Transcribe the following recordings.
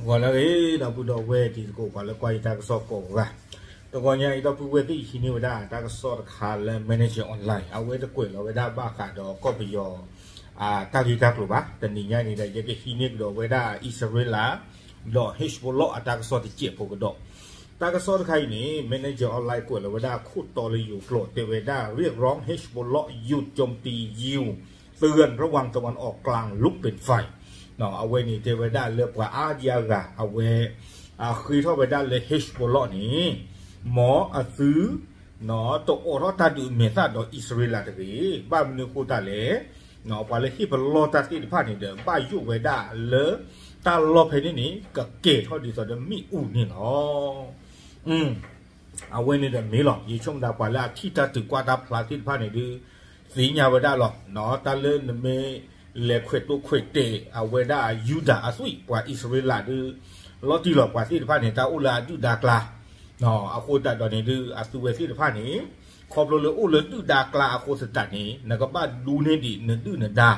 ဂီၤလၢအဂ့ၤ ဒီပုၢ်ဒီဝဲၢ်တံၤသကိး ပှၤလၢကွၢ်ယတၢ်ကစီၣ်ကိးဂၤ, တဂီၤညါအံၤ ဒီပုၢ်ဝဲၢ်သ့ၣ်ဟံးန့ၢ်ဝဲဒၣ်တၢ်ကစီၣ်တခါလၢ Manager Online အဝဲတကွဲးလီၤဝဲဒၣ်ဘၣ်ဃးဒီးကီၢ်ပယီၤ တၢ်ဂ့ၢ်တၢ်ကျိၤဘၣ်. တနံၤညါအံၤန့ၣ်ဒီး ယကဟံးန့ၢ်ကဒီးဝဲဒၣ်အံၣ်စရ့လး ဒီး Hezbollah အတၢ်ကစီၣ်တစဲးဖိကဒီး. တၢ်ကစီၣ်တခါအံၤန့ၣ် Manager Online ကွဲးလီၤဝဲဒၣ်ခိၣ်တီလၢယိၤကျိာ် တဲဝဲဒၣ် เรียกร้อง Hezbollah หยุดโจมตี ยิว เตือนระวังตะวันออกกลางลุกเป็นไฟ အဝဲန့ၣ်တဲဝဲဒၣ်လၢပှၤအါဒံအါဂၤ အဝဲ ဃ့ထီၣ်ဝဲဒၣ်လၢ Hezbollah န့ၣ် မ်အသု တအိးထီၣ်တၢ်ဒုးမဲာ်သၣ်ဒီးအံၣ်စရ့လးတဂ့ၤ. ဘၣ်မနုၤအဃိသတးလဲၣ်, ပှၤလၢဟ့ၣ်ပလီၢ်တၢ်သ့ၣ်တဖၣ်န့ၣ်ဒီး ဘၣ်ယိၣ်ဝဲဒၣ်လၢ တၢ်လီၢ်ဖဲန့ၣ်န့ၣ် ကကဲၤထီၣ်ဒ်သိးဒီးမ့ၣ်အူန့ၣ်လီၤ. အဝဲန့ၣ်ဒီးမ့ၢ်လီၤ. ယဆိကမိၣ်သးပှၤလၢအထံၣ်တၢ်တုၤကွၢ်တၢ်ဖျါသ့ၣ်တဖၣ်န့ၣ်ဒုး သ့ၣ်ညါဝဲဒၣ်လီၤ. တၢ်လၢနမ့ၢ်လဲၤခွဲးတိၢ်ခွဲးတဲာ် အဝဲဒၣ်ယူဒၤအသွံၣ် ပှၤအံၣ်စရ့လးဒုး လီၤတံၢ်လီၤပှၤသ့ၣ်တဖၣ်န့ၣ် တၢ်အိၣ်လၢအဒုၣ်ဒါကျါ အဃိသတးဒီးန့ၣ်ဒုး အသုဝဲသ့ၣ်တဖၣ်န့ၣ် ခီဖျိလၢအိၣ်လၢဒုၣ်ဒါကျါအဃိသတးန့ၣ် နကဘၣ်ဒူန့ၢ်ဒံးနဒုၣ်နဒါ,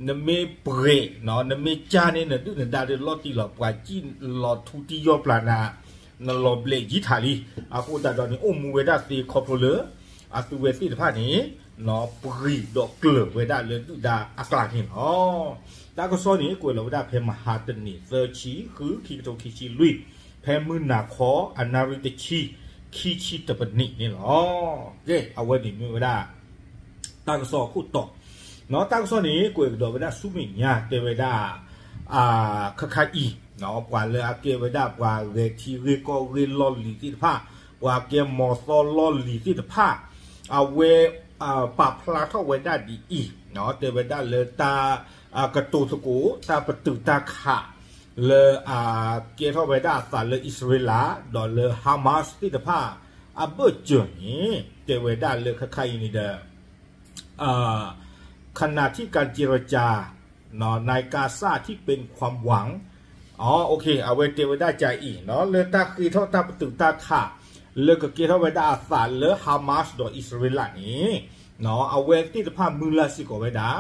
နမ့ၢ်ပှဲၤ နမ့ၢ်ကၢ်န့ၢ်နဒုၣ်နဒါဒီး လီၤတံၢ်လီၤပှၤစံၣ်လီၤထူတံၢ်ယီၢ်ပျၢ်နၤ, နလီၤဘျဲးယံၤထးလံ. အဃိသတးဒီးန့ၣ် အိၣ်မူဝဲဒၣ်သ့ခီဖျိလၢ အသုဝဲသ့ၣ်တဖၣ်န့ၣ် ပှံၤဒီးကျၢၤဝဲဒၣ်လၢဒုၣ်ဒါအကျါန့ၣ်လီၤ. တၢ်ကစီၣ်န့ၣ် ကွဲးလီၤဝဲဒၣ်ဖဲမဟါတနံၤ သၢဆံ ဃု ခံကထိခံဆံလွံၢ်, ဖဲမုၢ်နၤခီ အနၣ်ရံၣ်တဆံ ခံဆံတပနံးန့ၣ်လီၤ. ကဲ အဝဲန့ၣ်မ့ၢ်ဝဲဒၣ် တၢ်ကစီၣ်အခိၣ်တီ, တၢ်ကစီၣ်န့ၣ် ကွဲးကဒီးဝဲဒၣ်ဆူမဲာ်ညါ တဲဝဲဒၣ် ခါခါအံၤ ပှၤလၢအကဲဝဲဒၣ်ပှၤဂဲၤထံဂ့ၢ်ကီၢ်ဂ့ၢ်လီၢ်လံၤသ့ၣ်တဖၣ်, ပှၤကဲမီၤသီလီၢ်လံၤသ့ၣ်တဖၣ်, အဝဲ ပာ်ဖျါထီၣ်ဝဲဒၣ်ဒ်အံၤ, တဲဝဲဒၣ်လၢတၢ် ကတိၤသကိး တၢ်ပတုာ်တၢ်ခး လၢအကဲထီၣ်ဝဲဒၣ်အသးလၢအံၣ်စရ့လး ဒီးလၢ Hamas သ့ၣ်တဖၣ် အဘၢၣ်စၢၤန့ၣ် တဲဝဲဒၣ်လၢခါခါအံၤန့ၣ်ဒီး ขณะที่การเจรจา ในกาซาที่เป็นความหวัง အဝဲတဲဝဲဒၣ်ကၢ်အံၤ လၢတၢ်ဃ့ထီၣ်တၢ်ပတုာ်တၢ်ခး လၢကကဲထီၣ်ဝဲဒၣ်အသးလၢ Hamas ဒီးအံၣ်စရ့လးန့ၣ် အဝဲသ့ၣ်တဖၣ်မုၢ်လၢ်စ့ၢ်ကီးဝဲဒၣ်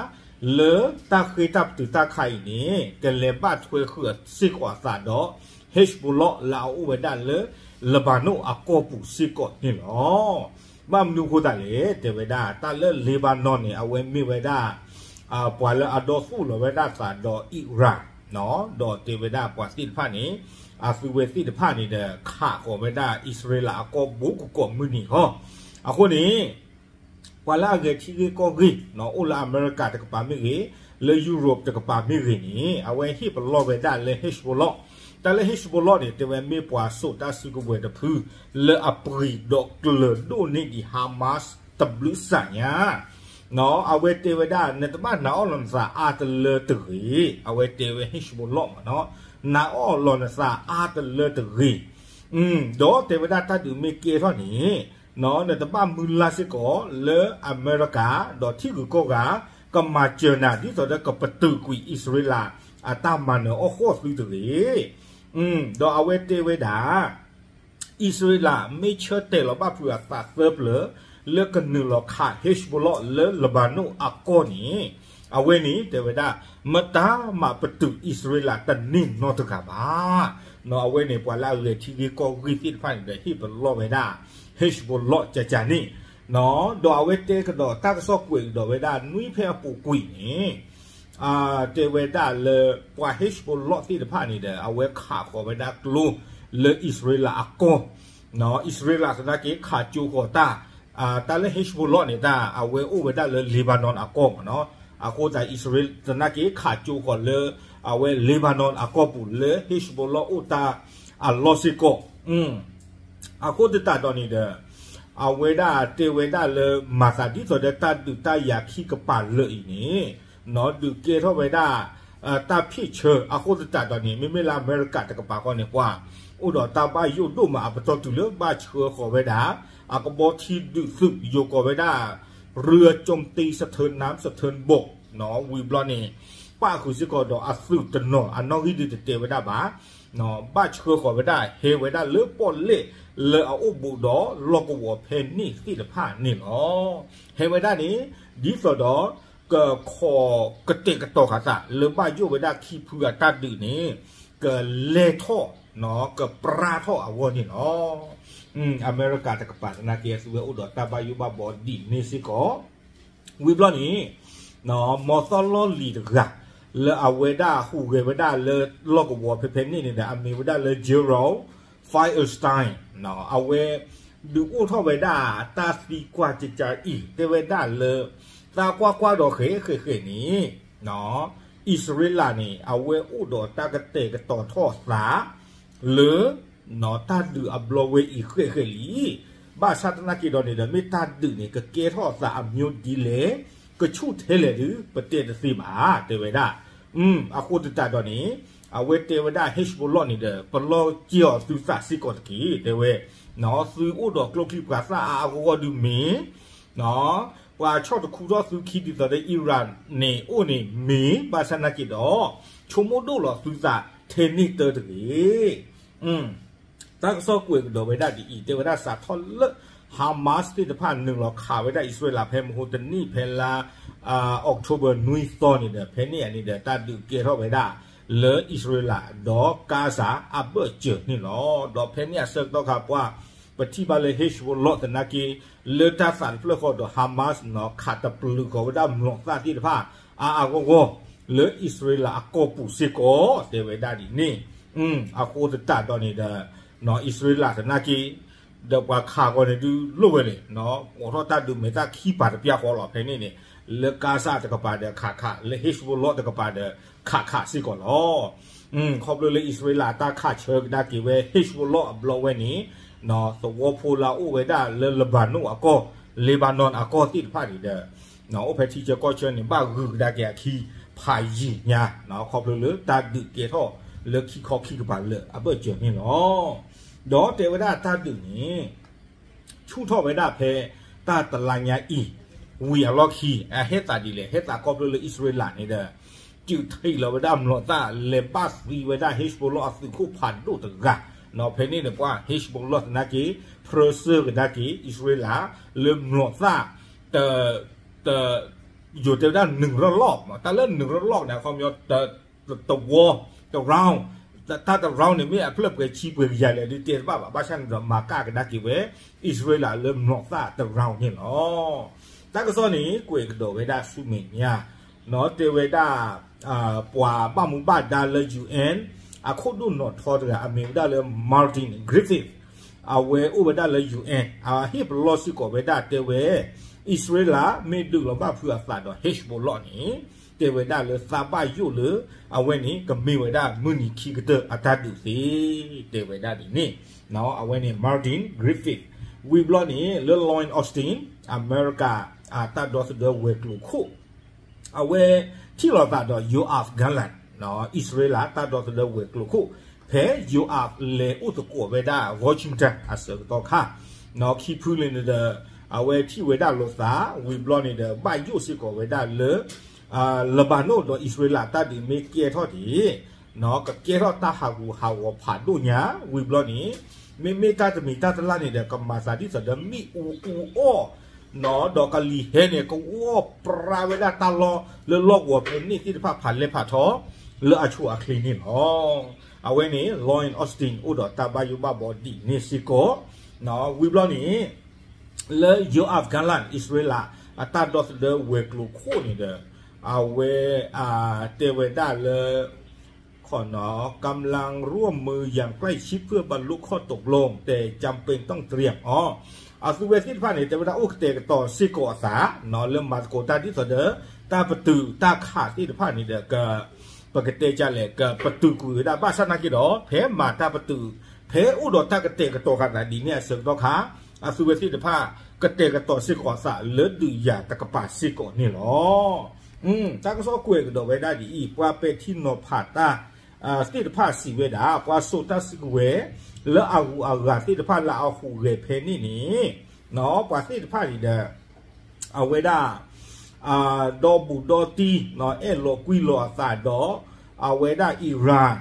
လၢတၢ်ဃ့တၢ်ပတုာ်တၢ်ခးအံၤန့ၣ် ကလဲၤဘၣ်ထွဲဃုာ်စ့ၢ်ကီးအသးဒီး Hezbollah လၢအအိၣ်ဝဲဒၣ်လၢ Lebanon အကီၢ်ပူၤစ့ၢ်ကီးန့ၣ်လီၤ. ဘၣ်မနုၤအဃိသတးလဲၣ် တဲဝဲဒၣ် တၢ်လၢ Lebanon န့ၣ် အဝဲမ့ၢ်ဝဲဒၣ် ပှၤလၢအဒီသူၣ်လီၤဝဲဒၣ်သးဒီး Iran ဒီးတဲဝဲဒၣ်ပှၤသ့ၣ်တဖၣ်န့ၣ် အသုဝဲသ့ၣ်တဖၣ်န့ၣ်ဒီး ခးဃီၤဝဲဒၣ်အံၣ်စရ့လးအကီၢ်ဘူးကကိးမုၢ်နံၤလီၤ. အဃိန့ၣ် ပှၤလၢအဂဲၤထံဂ့ၢ်ကီၢ်ဂ့ၢ် အိၣ်လၢအမဲရကၤတကပၤမ့ၢ်ဂ့ၤ, လၢယူရိးတကပၤမ့ၢ်ဂ့ၤန့ၣ် အဝဲဟ့ၣ်ပလီၢ်ဝဲဒၣ်လၢ Hezbollah, တၢ်လၢ Hezbollah န့ၣ် တဲဝဲမ့ၢ်ပှၤစိာ်တၢ်စုကဝဲၤတဖု လၢအပှံၤဒီးကျၢၤဒိၣ်န့ၢ်ဒံး Hamas တဘျုးစၢ်ညါ အဝဲတဲဝဲဒၣ် နတဘၣ်နာ်အီၣ်လီၤနသးအါတလၢတဂ့ၤ, အဝဲတဲဝဲ Hezbollah မ့ၢ်နီၤ, နာ်အီၣ်လီၤနသးအါတလၢတဂ့ၤ, ဒီးတဲဝဲဒၣ်တၢ်ဒုးမ့ၢ်ကဲထီၣ်န့ၣ် နတဘၣ်မုၢ်လၢ်စ့ၢ်ကီးလၢအမဲရကၤ ဒီးထံဂုၤကီၢ်ဂၤ ကမၤစၢၤနၤ ဒ်သိးဒီးကပတုာ်ကွံာ်အံၣ်စရ့လး အတၢ်မၤနၢၤအီၣ်ဃီၣ်သုတဂ့ၤ. ဒီးအဝဲတဲဝဲဒၣ် အံၣ်စရ့လး မ့ၢ်ဆၢတဲာ်လီၤဘၣ်ဖုးအသးသၢပျၢၤ လၢကနုာ်လီၤခး Hezbollah လၢ Lebanon အကီၢ်န့ၣ် အဝဲန့ၣ်တဲဝဲဒၣ် မတၤမးပတုာ်အံၣ်စရ့လးတန့ၢ်နီတဂၤဘၣ်. အဝဲန့ၣ် ပှၤလၢအဂဲၤထံဂ့ၢ်ကီၢ်ဂ့ၢ်သ့ၣ်တဖၣ်န့ၣ်ဒီး ဟ့ၣ်ပလီၢ်ဝဲဒၣ် Hezbollah ကကန့ၣ်, ဒီးအဝဲတဲကဒီးတၢ်ကစီၣ်ကွဲးကဒီးဝဲဒၣ် နွံဖဲအပူၤကွံာ်န့ၣ် တဲဝဲဒၣ်လၢ ပှၤ Hezbollah သ့ၣ်တဖၣ်န့ၣ်ဒီး အဝဲခးဃီၤဝဲဒၣ်ကျိ လၢအံၣ်စရ့လးအကီၢ်, အံၣ်စရ့လးသနာ်က့ ခးကၠိဃီၤတၢ်, တၢ်လၢ Hezbollah န့ၣ် တၢ်အဝဲအိၣ်ဝဲဒၣ်လၢ Lebanon အကီၢ်မ့ၢ်နီၤ, အဃိသတး အံၣ်စရ့လးသနာ်က့ ခးကၠိဃီၤလၢ အဝဲ Lebanon အကီၢ်ပူၤလၢ Hezbollah အိၣ်တၢ်အလီၢ်စ့ၢ်ကီး အဃိသတးဒီးန့ၣ်ဒီး အဝဲဒၣ်တဲဝဲဒၣ်လၢ မၤသးဒ်သိးဒီးတၢ်ဒုးတၢ်ယၤခံကပၤလၢာ်အံၤန့ၣ် ဒုးကဲထီၣ်ဝဲဒၣ် တၢ်ဖ့ၣ်ဆၢ အဃိသတးဒီးန့ၣ် မ့မ့ၢ်လၢအမဲရကၤတကပၤဃီန့ၣ် ပှၤအိၣ်ဒီးတၢ်ဘၣ်ယိၣ်ဒိၣ်မးအပတီၢ်တုၤလၢဘၣ်ဆှၢဃီၤဝဲဒၣ် အကဘီထံဒုးသုး ယိၤကိးဝဲဒၣ် เรือโจมตีสะเทินน้ำสะเทินบก ဝံၤဘျီန့ၣ် ပၣ်ဃုာ်စ့ၢ်ကီးဒီးအသုးတနီၤ အနီၣ်ဂံၢ်ဒုးတတဲဝဲဒၣ်ဘၣ် ဘၣ်ဆှၢဃီၤဝဲဒၣ် ဟဲဝဲဒၣ်လၢပီၣ်လဲၣ် လၢအအိၣ်ဘူးဒီးလီၢ်ကဝီၤဖဲန့ၣ်သ့ၣ်တဖၣ်န့ၣ်လီၤ. ဟဲဝဲဒၣ်န့ၣ် ဒ်သိးဒီး ကခိးကတဲာ်ကတီၤဃာ်သး လၢဘၣ်ယိၣ်ဝဲဒၣ်ခံဖုအတၢ်ဒုးန့ၣ် ကလဲၤထီၣ် ကပြါထီၣ်အဂီၢ်န့ၣ်လီၤ. အမဲရကၤတကပၤသနာ်က့ အသုဝဲအိၣ်ဒီးတၢ်ဘၣ်ယိၣ်ဘၣ်ဘီဒ်န့ၣ်စ့ၢ်ကီး ဝံၤဘျီန့ၣ် မ်သီလီၢ်လံၤတဂၤ လၢအဝဲဒၣ်ဟူးဂဲၤဝဲဒၣ်လၢလီၢ်ကဝီၤဖဲဖဲန့ၣ်န့ၣ်ဒီး အမ့ၢ်ဝဲဒၣ်လၢ Gerald Feuerstein အဝဲ ဒုးအိၣ်ထီၣ်ဝဲဒၣ်တၢ်သံကွၢ်ကကါအံၤ တဲဝဲဒၣ်လၢ သးကွၢ်ကွၢ်ဒီးဃဲးဃဲးဃဲးန့ၣ် အံၣ်စရ့လးန့ၣ် အဝဲအိၣ်ဒီးတၢ်ကတဲာ်ကတီၤထီၣ်သး လၢ တၢ်ဒုးအဘျီဝဲအံၤဃဲးဃဲးလံ. ဘၣ်ဆၣ်သနာ်က့ဒီးန့ၣ်ဒီး မ့ၢ်တၢ်ဒုးန့ၣ် ကကဲထီၣ်အသးအမျိုးဒ်လဲၣ် ကဆူၣ်ထဲလဲၣ်ဒုး ပတဲတသ့ဘၣ် တဲဝဲဒၣ်. အဃိသတးဒီးန့ၣ် အဝဲတဲဝဲဒၣ် Hezbollah န့ၣ်ဒီး ပလီၢ်က့ၤအီၤသုသးစ့ၢ်ကီးတက့ၢ် တဲဝဲ သုအိၣ်ဒီးကျိချံပှၤသၣ်အါအါဂီၢ်ဂီၢ်ဒုးမ့ၢ် ပှၤဆီၣ်တခူထီၣ်သုခံဒ်သိးဒီး Iran န့ၣ်အိၣ်န့ၣ်မ့ၢ် ဘၣ်ဆၣ်သနာ်က့ဒီး ဆိကမိၣ်ဒိၣ်လီၤသုသးထဲန့ၣ်တၢတဂ့ၤ. တၢ်ကစီၣ်ကွဲးကဒီးဝဲဒၣ်ဒ်အံၤ တဲဝဲဒၣ်စးထီၣ်လၢ Hamas သ့ၣ်တဖၣ်နုာ်လီၤခးဝဲဒၣ်အံၣ်စရ့လးဖဲမဟိတနံၣ်ဖဲလါ October နွံသီန့ၣ်ဒီး ဖဲန့ၣ်အန့ၣ်ဒီး တၢ်ဒုးကဲထီၣ်ဝဲဒၣ် လၢအံၣ်စရ့လးဒီး Gaza အဘၢၣ်စၢၤန့ၣ်လီၤ. ဒီးဖဲန့ၣ်အဆၢကတီၢ်ခါပှၤ ပထံၣ်ဘၣ်လၢ Hezbollah သနာ်က့ လၢတၢ်သးတဖျၢၣ်ဃီဒီး Hamas န့ၣ် ခးတပျုာ်ဃီၤဝဲဒၣ်မျိာ်သၣ်သ့ၣ်တဖၣ် အါအါဂီၢ်ဂီၢ် လၢအံၣ်စရ့လးအကီၢ်ပူၤစ့ၢ်ကီး တဲဝဲဒၣ်ဒ်န့ၣ်. အဃိသတးဒီးန့ၣ်ဒီး အံၣ်စရ့လးသနာ်က့ ဒီးပှၤခးဃီၤန့ၣ်ဒုးလိၣ်ဝဲလဲၣ် အိးထီၣ်တၢ်ဒုးမဲာ်သၣ်ခံပၤတပျၢ်ဃီလီၤ ဖဲန့ၣ်န့ၣ် လၢ Gaza တကပၤဒီးခးခး လၢ Hezbollah တကပၤဒီးခးခးစ့ၢ်ကီးလီၤ. ခီဖျိလၢအံၣ်စရ့လးအတၢ်ခးဆၢကဒါက့ၤဝဲ Hezbollah အဘျီဝဲန့ၣ် သဝီဖိလၢအအိၣ်ဝဲဒၣ်လၢ Lebanon အကီၢ် Lebanon အကီၢ်သ့ၣ်တဖၣ်န့ၣ်ဒီး အိၣ်ဖဲထံဆၢကီၢ်ဆၢန့ၣ် ဘၣ်ဂုာ်ကဒါက့ၤအခံဖးယံာ်ညါ ခီဖျိလၢတၢ်ဒုးကဲထီၣ်လၢခံခီခံကပၤလၢအဘၢၣ်စၢၤန့ၣ်လီၤ. ဒီးတဲဝဲဒၣ်တၢ်ဒုးန့ၣ် ဆူၣ်ထီၣ်ဝဲဒၣ်ဖဲတၢ်တလါညါအံၤ ဝံၤအလီၢ်ခံ အဟဲသးဒ်လဲၣ် ဟဲသးခီဖျိလၢအံၣ်စရ့လးန့ၣ်ဒီး စုးထံးလီၤဝဲဒၣ်မျိာ်သၣ် လဲၤဘၣ်သံဝဲဒၣ် Hezbollah အသုးခိၣ်ဖးဒိၣ်တဂၤ ဖဲန့ၣ်န့ၣ် ပှၤ Hezbollah သနာ်က့ ဖြၢဆၢကဒါက့ၤ အံၣ်စရ့လး လၢမျိာ်သၣ် တ ယိၤတဲဝဲဒၣ် နုာ်ရီၣ်လီၢ် တၢ်လၢ နုာ်ရီၣ်လီၢ် န့ၣ် အခီပညီ တဝီ တ round တၢ်တ round န့ၣ် မ့ၢ်အဖျၢၣ်ပှဲၤဆံပှဲၤကယၤလဲၣ်ဒုးတဲတဘၣ်ဘၣ် ဘၣ်ဆၣ်န့ၣ်ဒီး မၤကၣ်ကဒါက့ၤဝဲ အံၣ်စရ့လးလၢမျိာ်သၣ်တ round န့ၣ်လီၤ. တၢ်ကစီၣ်န့ၣ် ကွဲးကဒီးဝဲဒၣ်ဆူမဲာ်ညါ တဲဝဲဒၣ် ပှၤဘၣ်မူဘၣ်ဒါလၢ UN အခိၣ်ဒိၣ်နီၢ်ထီတဂၤ အမ့ၢ်ဝဲဒၣ်လၢ Martin Griffiths အဝဲအိၣ်ဝဲဒၣ်လၢ UN အဟ့ၣ်ပလီၢ်စ့ၢ်ကီးဝဲဒၣ်တဲဝဲ အံၣ်စရ့လးမ့ၢ်ဒုးလီၤဘၣ်ဖုးအသးဒီး Hezbollah န့ၣ် တဲဝဲဒၣ်လၢသးဘၣ်ယိၣ်လၢ အဝဲန့ၣ် ကမ့ၢ်ဝဲဒၣ်မုၢ်နံၤခံကတၢၢ်အတၢ်ဒုးသ့ တဲဝဲဒၣ်ဒ်န့ၣ် အဝဲန့ၣ် Martin Griffiths ဝံၤဘျီန့ၣ် လၢ Lloyd Austin အမဲရကၤ တၢ်ဒီသဒၢဝဲၤကျိၤခိၣ် အဝဲထံၣ်လိာ်သးဒီး Yoav Gallant အံၣ်စရ့လး တၢ်ဒီသဒၢဝဲၤကျိၤခိၣ် ဖဲ Yoav လဲၤအိၣ်သကိးဝဲဒၣ် Washington အဆၢကတီၢ်ခါ ခံဖုလၢန့ၣ်ဒီး အဝဲထံၣ်ဝဲဒၣ်လိာ်သး ဝံၤဘျီန့ၣ်ဒီး ဘၣ်ယိၣ်စ့ၢ်ကီးဝဲဒၣ်လၢ Lebanon ဒီးအံၣ်စရ့လး တၢ်ဒုးမ့ၢ်ကဲထီၣ်ဒ် ကကဲထီၣ်တၢ်ဟးဂူာ်ဟးဂီၤဖးဒိၣ်ညါ ဝံၤဘျီန့ၣ် မ့မ့ၢ်တၢ်တမံၤတၢ်တလၣ်န့ၣ်ဒီး ကမၤသးဒ်သိးဒီးမ့ၣ်အူအူအီၣ် ဒီးကလံၤဟဲန့ၣ် ကဝီၢ်ပြါဝဲဒၣ်တၢ်လီၢ်လၢလီၢ်ကဝီၤဖဲန့ၣ်သ့ၣ်တဖၣ်ဖးလဲၢ်ဖးထီ လၢအဆိအချ့န့ၣ်လီၤ. အဝဲန့ၣ် Lloyd Austin အိၣ်ဒီးတၢ်ဘၣ်ယိၣ်ဘၣ်ဘီဒ်န့ၣ်စ့ၢ်ကီး ဝံၤဘျီန့ၣ် လၢ Yoav Gallant အံၣ်စရ့လး အတၢ်ဒီသဒၢဝဲၤကျိၤခိၣ်န့ၣ်ဒီး အဝဲ တဲဝဲဒၣ်လၢ กำลังร่วมมืออย่างใกล้ชิดเพื่อบรรลุข้อตกลง แต่จำเป็นต้องเตรียม အီၤ အသုဝဲသ့ၣ်တဖၣ်န့ၣ် တဲဝဲဒၣ်အိၣ်ကတဲာ်ကတီၤစ့ၢ်ကီးအသး လၢမၤသကိးတၢ်ဒ်သိးဒီး တၢ်ပတုာ်တၢ်ခးသ့ၣ်တဖၣ်န့ၣ်ဒီး က ပကတဲဒ်လဲၣ် ကပတုာ်ကွံာ်ဝဲဒၣ် ဘၣ်ဆၣ်သနာ်က့ဒီး ဖဲမၤတၢ်ပတုာ် ဖဲအိၣ်ဒီးတၢ်ကတဲာ်ကတီၤဃာ်သးဒ်န့ၣ်အဆၢကတီၢ်ခါ အသုဝဲသ့ၣ်တဖၣ် ကတဲာ်ကတီၤစ့ၢ်ကီးအသးလၢဒုးယၤတကပၤစ့ၢ်ကီးန့ၣ်လီၤ. တၢ်ကစီၣ်ကွဲးကဒီးဝဲဒၣ်ဒ်အံၤ ပှၤပဲာ်ထံနီၤဖးတၢ် သ့ၣ်တဖၣ်စံးဝဲဒၣ် ပှၤစိာ်တၢ်စုကဝဲၤ လၢအဂုၤအဂၤသ့ၣ်တဖၣ်လၢအဟူးဂဲၤဖဲန့ၣ်န့ၣ် ပှၤသ့ၣ်တဖၣ်န့ၣ်ဒီး အဝဲဒၣ် ဒီဘူးဒီတံၢ် အဲၣ်လီၤကွံလီၤအသးဒီး အဝဲဒၣ် Iran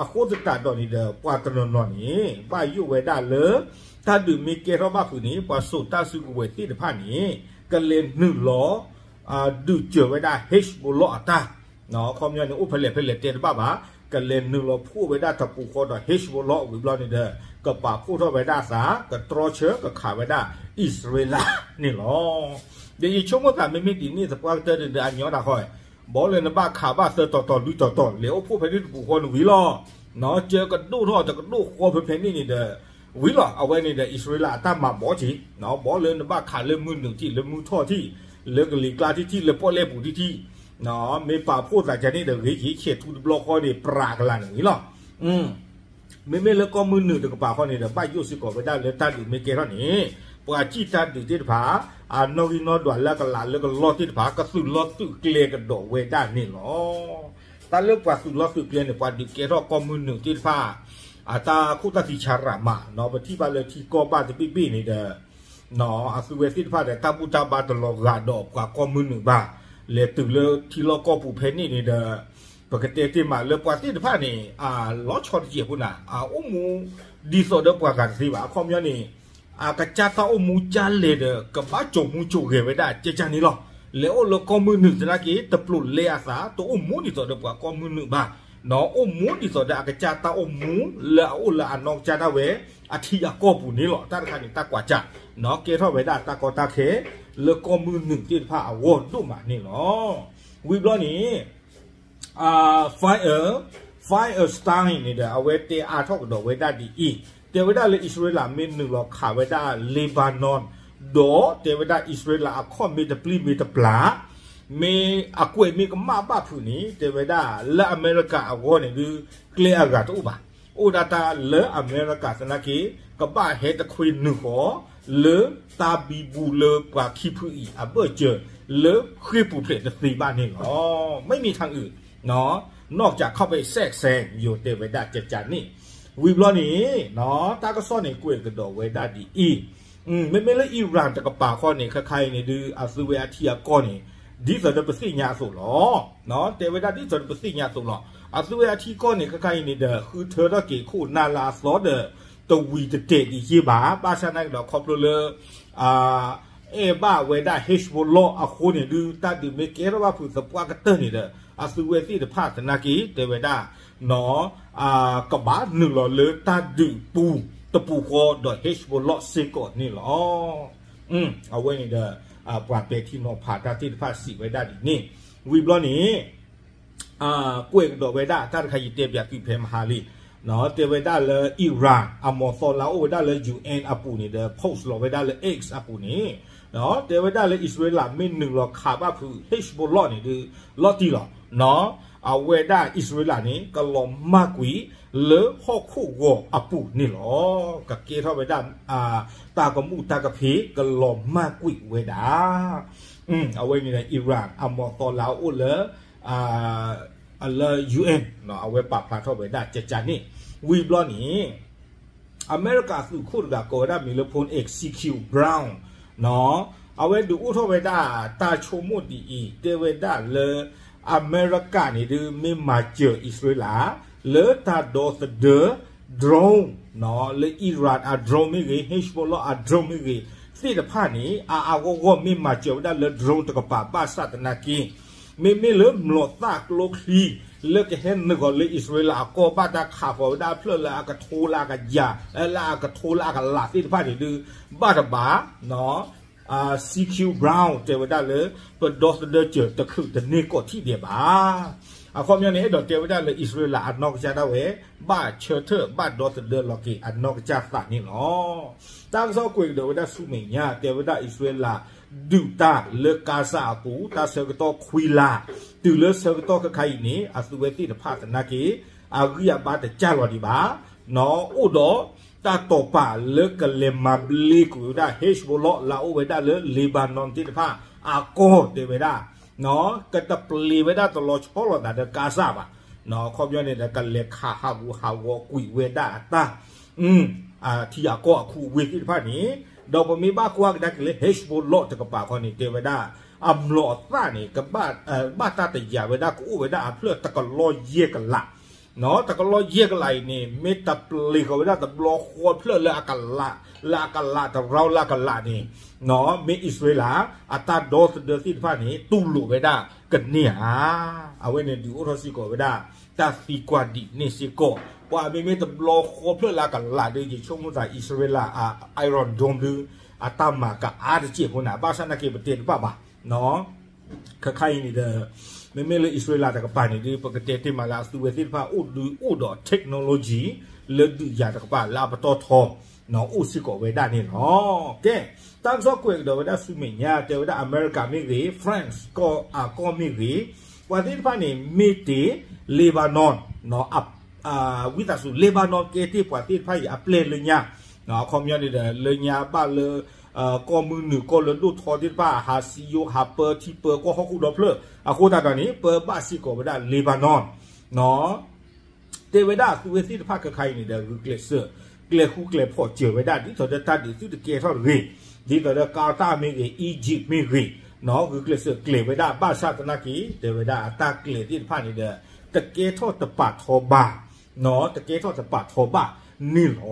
အဃိသတးဒီးန့ၣ်ဒီး ပှၤတနီၤနီၤန့ၣ် ဘၣ်ယိၣ်ဝဲဒၣ်လၢ တၢ်ဒုးမ့ၢ်ကဲထီၣ်ဘၣ်ဖုးန့ၣ် ပှၤစိာ်တၢ်စုကဝဲၤသ့ၣ်တဖၣ်န့ၣ် ကလဲၤနုာ်လီၤ ဒုးစၢၤဝဲဒၣ် Hezbollah အတၢ် အခီပညီန့ၣ် အိၣ်ဖဲလဲၣ်ဖဲလဲၣ်တဲတဘၣ်ဘၣ် ကလဲၤနုာ်လီၤဖှိၣ်ဝဲဒၣ်တပူၤဃီဒီး Hezbollah ဝံၤဘျီန့ၣ်ဒီး ကပာ်ဖှိၣ်ထီၣ်ဝဲဒၣ်အသး ကတြီဆၢကခးဝဲဒၣ်အံၣ်စရ့လးန့ၣ်လီၤ. ဒီးယဆိကမိၣ်သးမ့မ့ၢ်ဒ်န့ၣ် သပှၢ်ကတၢၢ်န့ၣ်ဒီး အညီတၢ်ဃီ ဘီလၢနဘၣ်ခးဘၣ်သၢတီၤတီၤလွံၢ်တီၤတီၤ လဲၤအိၣ်ဖှိၣ်ဖဲန့ၣ်တပူၤဃီန့ၣ်ဝံၤလီၤ. ကၢကဒိၣ်ထီၣ်တကဒိၣ်ဃီဖဲဖဲန့ၣ်န့ၣ်ဒီး ဝံၤလီၤ. အဝဲန့ၣ်ဒီး အံၣ်စရ့လးအတၢ်မၤဘီက့ၤ ဘီလၢနဘၣ်ခးလၢမုၢ်နုာ်ထံၣ် လၢမုၢ်ထီၣ်ထံၣ် လၢကလံၤကျါထံၣ်ထံၣ် လၢပီၣ်လဲၣ်ပူၤထံၣ်ထံၣ် မ့ၢ်ပာ်ဖှိၣ်သးကန့ၣ်ဒီး ဂ့ၤက့ၤဆဲးထူတဘျီဃီန့ၣ် ပြးကလာ်န့ၣ်ဝံၤလီၤ. မ့မ့ၢ်လၢကီၢ်မုၢ်နုာ်တကပၤဃီန့ၣ်ဒီး ဘၣ်ယိၣ်စ့ၢ်ကီးဝဲဒၣ်လၢတၢ်ဒုးမ့ၢ်ကဲထီၣ်န့ၣ် ပှၤစံၣ်တၢ်ဒုးသ့ၣ်တဖၣ် အနီၣ်ဂံၢ်နီၣ်ဒွးလၢအကလးလၢကလီၢ်သ့ၣ်တဖၣ် ကသုးလီၢ်သုးကျဲကဒီးဝဲဒၣ်န့ၣ်လီၤ. တၢ်လၢပှၤသုးလီၢ်သုးကျဲန့ၣ် ပှၤဒုးကဲထီၣ်ကီၢ်မုၢ်နုာ်သ့ၣ်တဖၣ် အတၢ်ခိၣ်တၢ်သံဆါရးမး ပထံၣ်ဘၣ်လၢထံကီၢ်ဘၣ်တဘ့ၣ်ဘ့ၣ်န့ၣ်ဒီး အသုဝဲသ့ၣ်တဖၣ်ဒီး တၢ်ဘူၣ်တၢ်ဘါတလီၤဂာ်ဒီးပှၤကီၢ်မုၢ်နုာ်ဘၣ်. လဲၤတုၤလၢထံလီၢ်ကီၢ်ပူၤဖဲန့ၣ်န့ၣ်ဒီး ပကတဲတ့ၢ်မးလၢပှၤသ့ၣ်တဖၣ်န့ၣ် အလီၤဆီတစဲးဖိနၤ အအိၣ်မူ ဒ်သိးဒီးပှၤဂၤတသ့ဘၣ်. အခီပညီန့ၣ် အကစၢ်တၢ်အိၣ်မူကလဲၣ်ဒီး ကဘၣ်ကၠိၤမူကၠိၤဂဲၤဝဲဒၣ်ကကန့ၣ်လီၤ. လဲၤအိၣ်လၢကီၢ်မုၢ်နုာ်သနာ်က့ တပျိာ်လဲအသး တအိၣ်မူဒ်သိးဒီးပှၤကီၢ်မုၢ်နုာ်ဘၣ်. အိၣ်မူဒ်သိးဒီးအကစၢ်တၢ်အိၣ်မူလၢအအိၣ်လၢအနီၢ်ကစၢ်ဒၣ်ဝဲ အထံအကီၢ်ပူၤန့ၣ်လီၤ. တၢ်တခါန့ၣ် တၢ်ကွၢ်စၢ် ကဲထီၣ်ဝဲဒၣ်တၢ်ကီတၢ်ခဲ လၢကီၢ်မုၢ်နုာ်သ့ၣ်တဖၣ်အဂီၢ်ဒိၣ်မးန့ၣ်လီၤ. ဝံၤဘျီန့ၣ် Fire, Firestein န့ၣ်ဒီး အဝဲတဲအါထီၣ်ကဒီးဝဲဒၣ်ဒ်အံၤ, တဲဝဲဒၣ်လၢအံၣ်စရ့လးမ့ၢ်နုာ်လီၤခးဝဲဒၣ် Lebanon ဒီးတဲဝဲဒၣ်အံၣ်စရ့လးအခီၣ်မ့ၢ်တပျံၤမ့ၢ်တပျၢ် မ့ၢ်အကွဲးမ့ၢ်ကမၣ်ဘၣ်ဖုးန့ၣ် တဲဝဲဒၣ်လၢအမဲရကၤအဂီၢ်န့ၣ်ဒုး ကျဲအဂၤတအိၣ်ဘၣ်. အိၣ်ဒၣ်တၢ်လၢအမဲရကၤသနာ်က့ ကဘၣ်ဟဲတခွ့နုာ်ဃီ လၢတၢ်ဘံဘူလၢပှၤခံဖုအံၤအဘၢၣ်စၢၤ လၢဃ့ၢ်ပူၤဖျဲးတသ့ဘၣ်န့ၣ်လီၤ. မ့မ့ၢ်ထါအုး နီၢ်ကၠးခီၣ်ဖဲ စဲးစဲး ယိၤတဲဝဲဒၣ်ကကန့ၣ် ဝံၤဘျီန့ၣ် တၢ်ကစီၣ်န့ၣ်ကွဲးကဒီးဝဲဒၣ်ဒ်အံၤ, မ့မ့ၢ်လၢ Iran တကပၤဃီန့ၣ် ခဲခါအံၤန့ၣ်ဒုး အသုဝဲအထံအကီၢ်န့ၣ် ဒ်သိးဒီးပသ့ၣ်ညါအသိးလီၤ. တဲဝဲဒၣ်ဒ်သိးဒီးပသ့ၣ်ညါအသိးလီၤ. အသုဝဲအထံကီၢ်န့ၣ် ခဲခါအံၤန့ၣ်ဒီး ဃုထၢထီၣ်က့ၤခိၣ်နၢ်လၢအသီဒီး တဝံၤတတဲာ်ဒံးယ့ၢ်ဘၣ်. ဘၣ်ဆၣ်သနာ်က့ဒီးခီဖျိလၢ အဲၣ်ဘၣ်ဝဲဒၣ် Hezbollah အဃိန့ၣ်ဒုး တၢ်ဒုးမ့ၢ်ကဲထီၣ်ဘၣ်ဖုးသပှၢ်ကတၢၢ်န့ၣ်ဒီး အသုဝဲသ့ၣ်တဖၣ်သနာ်က့ တဲဝဲဒၣ် ကဘၣ်နုာ်လီၤလၢတၢ်ဒုးပူၤတပူၤဃီဒီး Hezbollah စ့ၢ်ကီးန့ၣ်လီၤ. အဝဲန့ၣ်ဒီး ပှၤပဲာ်ထံနီၤဖးတၢ်သ့ၣ်တဖၣ်စံးဝဲဒၣ်ဒ်န့ၣ် ဝံၤဘျီန့ၣ် ကွဲးကဒီးဝဲဒၣ်တၢ်တခါယတဲပၠးသုဖဲမဟါလံ, တဲဝဲဒၣ်လၢ Iran အမီၤသီလၢအအိၣ်ဝဲဒၣ်လၢ UN အပူၤန့ၣ်ဒီး post လီၤဝဲဒၣ်လၢ X အပူၤန့ၣ် တဲဝဲဒၣ်လၢအံၣ်စရ့လးမ့ၢ်နုာ်လီၤခးဘၣ်ဖုး Hezbollah န့ၣ်ဒုး လီၤတံၢ်လီၤ. အဝဲဒၣ်အံၣ်စရ့လးန့ၣ် ကလီၤမၢ်ကွံာ်လၢဟီၣ်ခိၣ်ဂီၤအပူၤန့ၣ်လီၤ. ကကဲထီၣ်ဝဲဒၣ် တၢ်ကမူၣ်တၢ်ကဖ့းကလီၤမၢ်ကွံာ်ဝဲဒၣ် အဝဲန့ၣ်ဒီး Iran အမီၤသီလၢအအိၣ်လၢ လၢ UN အဝဲပာ်ဖျါထီၣ်ဝဲဒၣ်ကကန့ၣ် ဝံၤဘျီန့ၣ် အမဲရကၤသုးခိၣ်တဂၤကိးဝဲဒၣ်မံၤလၢ ဖိနၣ် X C Q Brown အဝဲဒုးအိၣ်ထီၣ်ဝဲဒၣ်တၢ်ဆိကမိၣ်ဒ်အံၤ တဲဝဲဒၣ်လၢ အမဲရကၤန့ၣ်ဒုး မ့ၢ်မၤစၢၤအံၣ်စရ့လး လၢတၢ်ဒီသဒၢ drone လၢ Iran အ drone မ့ၢ်ဂ့ၤ Hezbollah အ drone မ့ၢ်ဂ့ၤ သ့ၣ်တဖၣ်န့ၣ် အါအါဂီၢ်ဂီၢ်မ့ၢ်မၤစၢၤဝဲဒၣ်လၢ drone တကပၤဘၣ်ဆၣ်သနာ်က့ မ့မ့ၢ်လၢမျိာ်သၣ်ကျိချံ လၢကဟဲနုာ်ဃီၤလၢအံၣ်စရ့လးအကီၢ် ဘၣ်တၢ်ခးဃီၤဝဲဒၣ်အဖျၢၣ်လၢအကထိလၢအကယၤ လၢအကထိလၢအကလးသ့ၣ်တဖၣ်န့ၣ်ဒုး ဘၣ်တဘၣ် C Q Brown တဲဝဲဒၣ်လၢ ပဒီသဒၢစၢၤတချုးတန့ၢ်ကီၢ်ထံၣ်ဒဲးဘၣ်. အခီပညီန့ၣ် အဲၣ်ဒိးတဲဝဲဒၣ်လၢအံၣ်စရ့လးအနီၢ်ကစၢ်ဒၣ်ဝဲ ဘၣ်ဆၢထၢၣ်ဘၣ်ဒီသဒၢလီၤက့ၤအနီၢ်ကစၢ်သးန့ၣ်လီၤ. တၢ်ကစီၣ်ကွဲးကဒီးဝဲဒၣ်ဆူမဲာ်ညါ တဲဝဲဒၣ်အံၣ်စရ့လး ဒုးတၢ်လၢကါစၢ်အပူၤ တၢ်ဆၢကတီၢ်ခွံလါ တုၤလၢဆၢကတီၢ်ခဲခါအံၤန့ၣ် အသုဝဲသ့ၣ်တဖၣ်သနာ်က့ အဂံၢ်အဘါတစၢ်လီၤဒံးဘၣ် အိၣ်ဒီးတၢ်တိာ်ပာ်လၢကလဲၤမၤဘျ့ကွံာ်ဝဲဒၣ် Hezbollah လၢအအိၣ်ဝဲဒၣ်လၢ Lebanon သ့ၣ်တဖၣ် အကီၢ်တဲဝဲဒၣ် ကတပျ့ၤဝဲဒၣ်တလီၤဆီလိာ်သးဒီးကါစၢ်ဘၣ်. အခီပညီန့ၣ်ဒီး ကလဲၤခးဟးဂူာ်ဟးဂီၤကွံာ်ဝဲဒၣ်အတၢ် ထံအကီၢ်အခူအဝ့ၢ်သ့ၣ်တဖၣ်န့ၣ် ဒီးပမ့ၢ်ဘၣ်ကွၢ်ကဒါက့ၤလၢ Hezbollah တကပၤဃီန့ၣ် တဲဝဲဒၣ် အမျိာ်အသၣ်န့ၣ် ကဘၣ် ဘၣ်တၢ်တယာ်ဝဲဒၣ် ကအိၣ်ဝဲဒၣ်အဖျၢၣ်တကလီၢ်ယဲၢ်ကလး တကလီယဲၢ်ကလးအံၤန့ၣ် မ့ၢ်တပျ့ၤဃီၤဝဲဒၣ်တဘျီဃီဖျၢၣ်လၢအကလး, လၢအကလးတရီလၢအကလးန့ၣ်, မ့ၢ်အံၣ်စရ့လး အတၢ်ဒီသဒၢသ့ၣ်တဖၣ်န့ၣ် တူၢ်လိာ်ဝဲဒၣ်ကန့ၢ်ဧါ. အဝဲန့ၣ်ဒုးအိၣ်ထီၣ်စ့ၢ်ကီးဝဲဒၣ် တၢ်သံကွၢ်ဒ်န့ၣ်စ့ၢ်ကီး, ပှၤမ့မ့ၢ်တဘျီဃီဖျၢၣ်လၢအကလးဒီး ယဆိကမိၣ်သးအံၣ်စရ့လးအ Iron Dome ဒုး အတၢ်မၤကအါတစဲးဖိန့ၣ် ဘၣ်ဆၣ်နာ်က့ပတဲတဘၣ်ဘၣ် ခဲခါအံၤန့ၣ်ဒီး မ့မ့ၢ်လၢအံၣ်စရ့လးတကပၤန့ၣ်ဒုး ပကတဲတ့ၢ်မးလၢအသုဝဲသ့ၣ်တဖၣ်အိၣ်ဒုးအိၣ်ဒီး technology လၢဒုးယၤတကပၤလၢအပတီၢ်ထီ အိၣ်စ့ၢ်ကီးဝဲဒၣ်န့ၣ်လီၤ. ကဲ, တၢ်ကစီၣ်ကွဲးကဒီးဝဲဒၣ်ဆူမဲာ်ညါ တဲဝဲဒၣ် America မ့ၢ်ဂ့ၤ, France ကီၢ်အကီၢ်မ့ၢ်ဂ့ၤ, ပှၤသ့ၣ်တဖၣ်န့ၣ် မ့ၢ်တ့ၢ် Lebanon ဝံသးစူၤ Lebanon ကဲတ့ၢ်ပှၤသ့ၣ်တဖၣ်အံၤအပျဲၢ်လၢညါ, အခီပညီန့ၣ်ဒီး လၢညါဘၣ်လၢ ကီၢ်မုၢ်နုာ်ကီၢ်လၢဒိၣ်ထီသ့ၣ်တဖၣ် ဟးစံယိဟးပၢထံပၢကီၢ်ဟီၣ်ခိၣ်ဒီဖျၢၣ်, အဃိသတးဒီးန့ၣ် ပၢဘၣ်စ့ၢ်ကီးဝဲဒၣ် Lebanon တဲဝဲဒၣ်အသုဝဲသ့ၣ်တဖၣ်ခဲခါအံၤန့ၣ်ဒီး ဂုာ်ကျဲးစၢး ကျဲၤဃူကျဲၤဖိးစၢၤဝဲဒၣ် ဒ်သိးဒီးတၢ်ဒုးသုတကဲထီၣ်တဂ့ၤ, ဒ်သိးဒီး Qatar မ့ၢ်ဂ့ၤ, Egypt မ့ၢ်ဂ့ၤ, ဂုာ်ကျဲးစၢးကျဲၤဝဲဒၣ် ဘၣ်ဆၣ်သနာ်က့ တဲဝဲဒၣ်အတၢ်ကျဲၤသ့ၣ်တဖၣ်န့ၣ်ဒီး တကဲထီၣ်တပာ်ထီဘၣ် တကဲထီၣ်တပာ်ထီဘၣ်န့ၣ်လီၤ.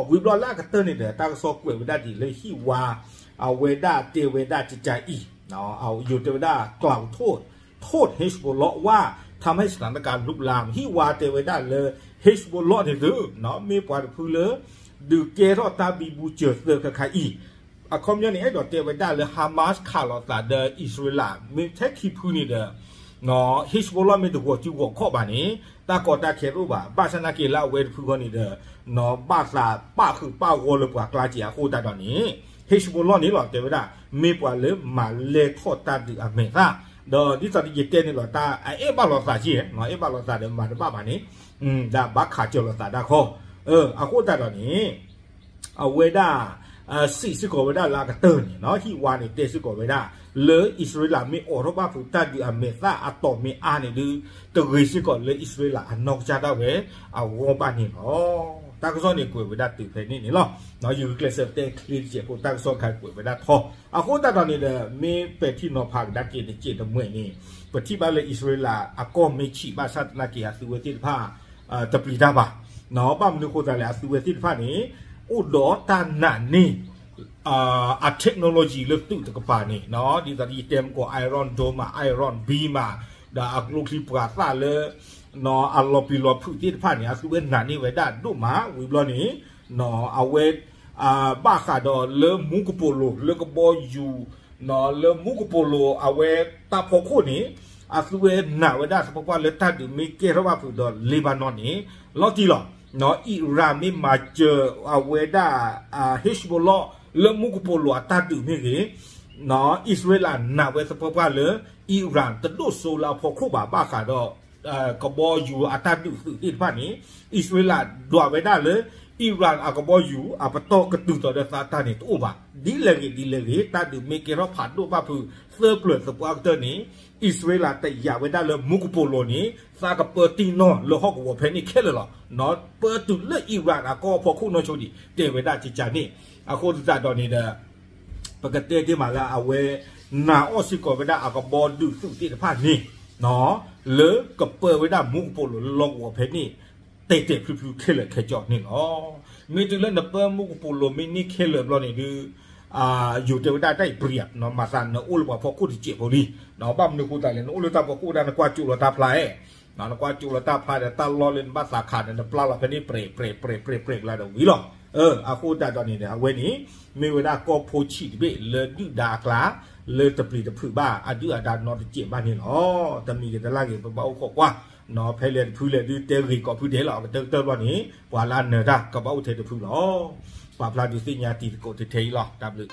ဝံၤဘျီလၢအကတၢၢ်န့ၣ်ဒီး တၢ်ကစီၣ်ကွဲးဝဲဒၣ်ဒ်လၢဟံၣ်ဝါ အဝဲဒၣ်တဲဝဲဒၣ်ကကအံၤ, ယိၤတဲဝဲဒၣ် กล่าวโทษ โทษ Hezbollah ว่าทำให้สถานการณ์ลุกลาม ဟံၣ်ဝါတဲဝဲဒၣ်လၢ Hezbollah န့ၣ်သု မ့ၢ်ပှၤတဖုလၢ ဒုးကဲထီၣ်တၢ်ဘံဘူစၢၤသၢခဲခါအံၤ, အခီပညီန့ၣ် အဲၣ်ဒိးတဲဝဲဒၣ်လၢ Hamas ခးလိာ်သးဒီးအံၣ်စရ့လး မ့ၢ်ထဲခံဖုန့ၣ်ဒီး Hezbollah မ့ၢ်တဂီၤစုဂီၤခီၣ်ဘၣ်န့ၣ် တၢ်ကီတၢ်ခဲတအိၣ်ဘၣ်, ဘၣ်ဆၣ်သနာ်က့လၢအဝဲတဖုဃီန့ၣ်ဒီး ဘၣ်သးပာ်ဃုာ်ပာ်ဂီၤလၢပှၤကျါက့ၤအဃိသတးဒီးန့ၣ် Hezbollah န့ၣ်လီၤ တဲဝဲဒၣ် မ့ၢ်ပှၤလၢမၤလဲၢ်ထီၣ်တၢ်ဒုးအမဲာ်သၣ်, ဒီးဒ်သိးဒီးယတဲန့ၣ်လီၤ တၢ်အအဲၣ်ဘၣ်လိာ်သးက့ၤ, အဲၣ်ဘၣ်လိာ်သးဒီးမၤတဘၣ်ဘၣ်န့ၣ် ဒ်ဘၣ်ခးစၢၤလိာ်သးဒၣ်ခီ, အဃိသတးဒီးန့ၣ် အဝဲဒၣ် စံးစ့ၢ်ကီးဝဲဒၣ်လၢအကတၢၢ်န့ၣ် ဟံၣ်ဝါန့ၣ်တဲစ့ၢ်ကီးဝဲဒၣ် လၢအံၣ်စရ့လးမ့ၢ်အိးထီၣ်ဘၣ်ဖုးတၢ်ဒုးအမဲာ်သၣ်အတီၢ်မ့ၢ်အါန့ၣ်ဒုး တဂ့ၤစ့ၢ်ကီးလၢအံၣ်စရ့လးအနီၢ်ကစၢ်ဒၣ်ဝဲအဂီၢ်ဘၣ်န့ၣ်လီၤ. တၢ်ကစီၣ်န့ၣ်ကွဲးဝဲဒၣ်တုၤဖဲန့ၣ်န့ၣ်လီၤ. ယဂုာ်ကျဲးစၢးတဲချ့တစဲးဖိ တၢ်ကစီၣ်ခါကွဲးဝဲဒၣ်ထီ, အဃိသတးဒီးန့ၣ်ဒီး မ့ၢ်ပဲာ်ထံနီၤဖးကဒါက့ၤတစဲးတမှဲာ်န့ၣ် ပထံၣ်ဘၣ်လၢအံၣ်စရ့လးအကီၢ်မ့ၢ်ဆံးဘၣ်ဆၣ်သနာ်က့ အသုဝဲသ့ၣ်တဖၣ် တပျံၤတၢ်ဘၣ်, ဘၣ်မနုၤဃိသတးလဲၣ် အသုဝဲသ့ၣ်တဖၣ်န့ၣ် အိၣ်ဒီးတၢ်နာ်န့ၢ် အ technology လၢသုးတကပၤန့ၣ် ဒ်သိးယတဲမ့ၢ်ကီး Iron Dome မး Iron Beam မး ဒီးအကျိချံပှၤသၣ်လၢ အလီၤပျံၤလီၤဖုးသ့ၣ်တဖၣ်န့ၣ် အသုဝဲနာ်န့ၢ်ဝဲဒၣ်ဒိၣ်မး ဝံၤဘျီန့ၣ် အဝဲ ဘၣ်ဃးဒီးလၢမူကပိာ်လိၤ လၢကဘီယူၤ လၢမူကပိာ်လိၤအဝဲတၢ်ဖီခိၣ်န့ၣ် အသုဝဲနာ်ဝဲဒၣ်သပှၢ်ပှၢ်လၢတၢ်ဒုးမ့ၢ်ကဲထီၣ်ဘၣ်ဖုးဒီး Lebanon န့ၣ် လီၤတံၢ်လီၤ. အံၣ်ရၣ်မ့ၢ်မၤစၢၤအဝဲဒၣ် Hezbollah လၢမူကပိာ်လိၤအတၢ်ဒုးမ့ၢ်ဂ့ၤ အံၣ်စရ့လးနာ်ဝဲသပှၢ်ပှၢ်လၢ အံၣ်ရၣ်တဒိၣ်စိလၢအဖီခိၣ်ဘၣ် ဘၣ်ဃးဒီး ကဘီယူၤအတၢ်ဒုးသုးသ့ၣ်တဖၣ်န့ၣ် အံၣ်စရ့လးဒွးဝဲဒၣ်လၢ အံၣ်ရၣ်အကဘီယူၤ အပတီၢ်ကတုၤသိးဒီးသးတၢ်န့ၣ်တအိၣ်ဘၣ်. ဒ်လဲၣ်ဂ့ၤဒ်လဲၣ်ဂ့ၤ တၢ်ဒုးမ့ၢ်ကဲထီၣ်ဖးဒိၣ်ဘၣ်ဖုးသၢပျၢၤသပှၢ်ကတၢၢ်န့ၣ် အံၣ်စရ့လးတယာ်ဝဲဒၣ်လၢမူကပိာ်လိၤန့ၣ် သးကပၢတံၢ်နီၢ်လၢဟီၣ်ကဝီၤဖဲန့ၣ်ခဲလၢာ်လီၤ. ပၢတုၤလၢအံၣ်ရၣ်အကီၢ်ဖီခိၣ်နီၢ်ဆိဒံး တဲဝဲဒၣ်ကကန့ၣ် အဃိသတးဒီးန့ၣ်ဒီး ပကတဲတ့ၢ်မးလၢအဝဲ နာ်အီၣ်စ့ၢ်ကီးဝဲဒၣ်အကဘီဒုးသုးသ့ၣ်တဖၣ်န့ၣ် လၢကပၢဝဲဒၣ်မူကပိာ်လိၤလၢလီၢ်ကဝီၤဖဲန့ၣ် တဲာ်တဲာ်ဖျုးဖျုးခဲလၢာ်ခဲဆ့န့ၣ်လီၤ. မ့ၢ်တုၤလၢနပၢမူကပိာ်လိၤမ့ၢ်န့ၢ်ခဲလၢာ်ဘျီန့ၣ်ဒုး ယိၤတဲဝဲဒၣ်တၢ်အံၤပြံၤ မၤသးနအိၣ်လၢပှၤဖီခိၣ်တစဲးဖိလံ. ဘၣ်မနုၤဃိသတးလဲၣ် နအိၣ်လၢတၢ်ဖီခိၣ်ဒၣ် နကွၢ်ကၠိလီၤတၢ်ဖျါအဲၣ် နကွၢ်ကၠိလီၤတၢ်ဖျါဒီး တၢ်လီၢ်လၢနဘၣ်သးခးန့ၣ် နပျၢ်လီၤဖဲန့ၣ် ပြဲးပြဲးပြဲးပြဲးပြဲးလၢဒီးဝံၤလီၤ. အဃိသတးဒီးန့ၣ်ဒီး အဝဲန့ၣ် မ့ၢ်ဝဲဒၣ်ကီၢ်ဖိဆံးတဘ့ၣ်လၢဒုၣ်ဒါအကျါ လၢတပျံၤတဖုးဘၣ် အဒုၣ်အဒါနီတစဲးဘၣ်န့ၣ်လီၤ. တမံၤဂ့ၤတလၢ်ဂ့ၤ ပဘၣ်အိၣ်ခိးကွၢ် ဖဲလဲၣ်တဖုလဲၣ်ဒုးတဲဂ့ၤကိးဖုဒဲးလီၤ. ကတၢၢ်ကတၢၢ်ဘျီန့ၣ် ပှၤလၢအနၢၤတၢ်ကဘၣ်အိၣ်ထဲတဖုလီၤ. ပာ်ဖျါဒုးသ့ၣ်ညါတံၤသကိးထဲထဲအံၤလီၤ. တၢ်ဘျုး